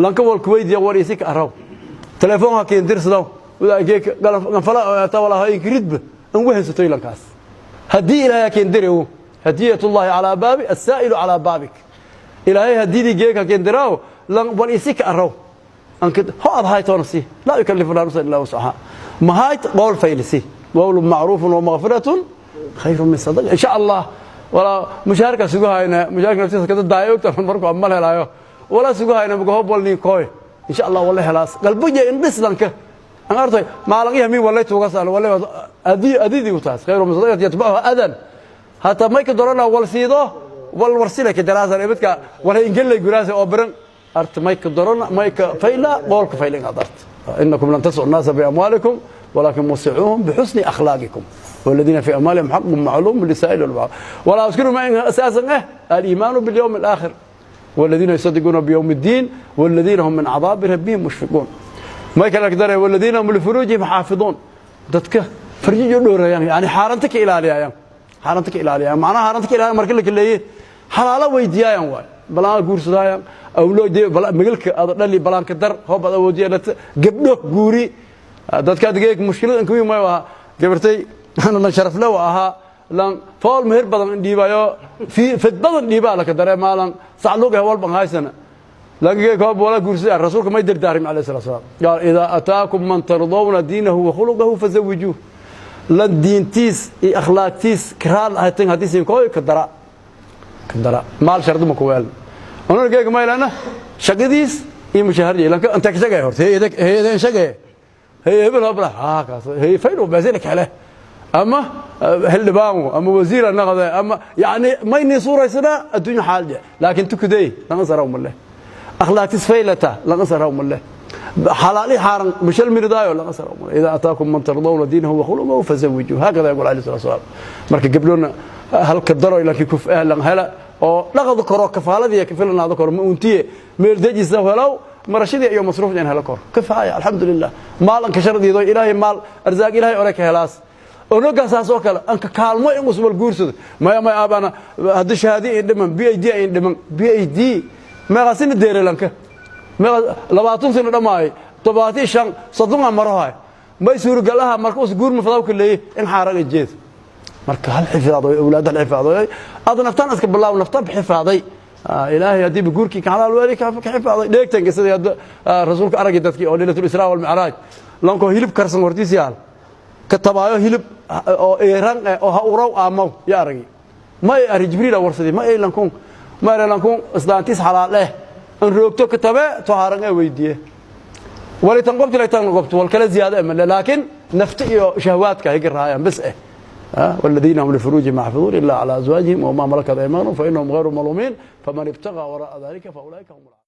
Lanka wal kuweydiya war isi ka araw, telefoonka keendirsadaw ganfala tawalaha inkridba an wehensatoy lankaas. Haddii Ilaahay keendirew, hadiyatullahi calaa baabi asaa'ilu calaa baabik. Ilaahay hadidii geeka keendiraaw lan wal isi ka araw anka ho ad haytoona si laa yukallifu llahu nafsan illaa wuscaha. Mahayt qowl faylisi, qowlun macruufun wa maghfiratun khayrun min sadaqa, insha Allah. Walaa mushaharka sugu hayna, mushaharka naftiisa kada daayo ogta markuu amal helaayo, walaa sugu hayna muga hob wal nin kooy, insha Allah wala helaas qalbiga in dhislanka an artay maalan iyo min walay tuuga sal walay adii adidi utaas khayru min sadaqati yatba'uha adan. Hata may ka dorana wal siido wal warsila ka daraasa ibadka wala ingelay guraasa oo baran art may ka dorana may ka fayla qoolka faylin adart. Innakum lan tas'u an-nasa bi amwalikum walakin musi'uhum bi husni akhlaqikum والذين في أموالهم حق معلوم للسائل والمحروم. ولا أذكر ما أساسا الإيمان باليوم الآخر والذين يصدقون بيوم الدين والذين هم من عذاب ربهم مشفقون. ما كان أقدر والذين هم لفروجهم حافظون. Dadka farjijo dhowrayaan, yani xaaranta ka ilaaliyayaan, xaaranta ka ilaaliyayaan. Macnaha xaaranta ka ilaaliyaan marka la kaleeyay xalaalo weydiiyayaan waay, balaan guursadayaan awlood magalka aad dhali balaanka dar hoob aad awoodiya gabdho guuri. Dadka adgeeg mushkilad inka ma waa gabartay lan sharafle wa ahaa lan fool meher badan dhiibayo fi fid badan dhiibaa la ka dareemaalan sacluug ah walban haysana. Laakiin koob wala guursaday, rasuulka may dardaarim alayhi salatu wasalaam, qaal: idaa ataakum man tardawna diinahu wa khuluquhu fazawijuuh. Lan diintiis iyo akhlaaqtiis karaal ahaytan haddii siin kooy ka dara, ka dara. Maal shardi ma ku weel onageega maylana shaqadiis iyo mushahardi lanka inta ka shaqeey horta hay'ada shaqeey hay hebel habla ha kaas hay faylo baasina kale ama xildhibaan ama wasiir naqde ama yani mayni suuraysana adduunyo xaal je. Laakiin tukuday lama saraw male, akhlaaqtiis faylata lama saraw male, xalaali xaaran mushal mirdaayo lama saraw male. Idaa ataakum man tardawna diinahu wa khuluquhu fazawijuuh, hakada yaqul alayhi salatu wasalaam. Marka gabdhona halka daro laakiin kuf ahlan hela oo dhaqad koro, kafaaladii ka filanaado koro, ma untiye meel dejisa helow, marashadii iyo masruuf in helo koro, kafaaya, alxamdulilah. Maal anka shardiido Ilaahay, maal arzaaq Ilaahay ore ka helaas. Onogaasaas oo kale anka kaalmo in usbal guursado. Maya maya aabana haddii shahaadi in dhiman PhD in dhiman PhD meeqaasina deerelanka meeqa 20 sano dhamaay, 75, 30 marahay may suuragalaha. Marka us guur ma fadaw ka leeyay in xaaran jeed. Marka hal xifaado awlaad, hal xifaado aad naftaan iska bilaaw, naftaan xifaaday. Ilaahay haddii guurkii ka xalaal weeli ka xifaaday dheegtan sidii rasuulka aragay dadkii oo leylatul israa wal micraaj lanko hilib karsan hortiis yaal ka tabaayo, hilib oo eeran oo ha uraw aamaw ya aragay. Ma ay ari Jibriil warsaday, ma ay lankun, ma ay lankun islaantiis xalaal eh an roogto ka tabe to haran ee weydiye wali tan qobti tan qobto wal kala ziyaada ma. Laakiin nafta iyo shahwaadka ay garaayaan bas eh. والذين هم لفروجهم حافظون إلا على أزواجهم وما ملكت أيمانهم فإنهم غير ملومين فمن ابتغى وراء ذلك فأولئك هم العادون.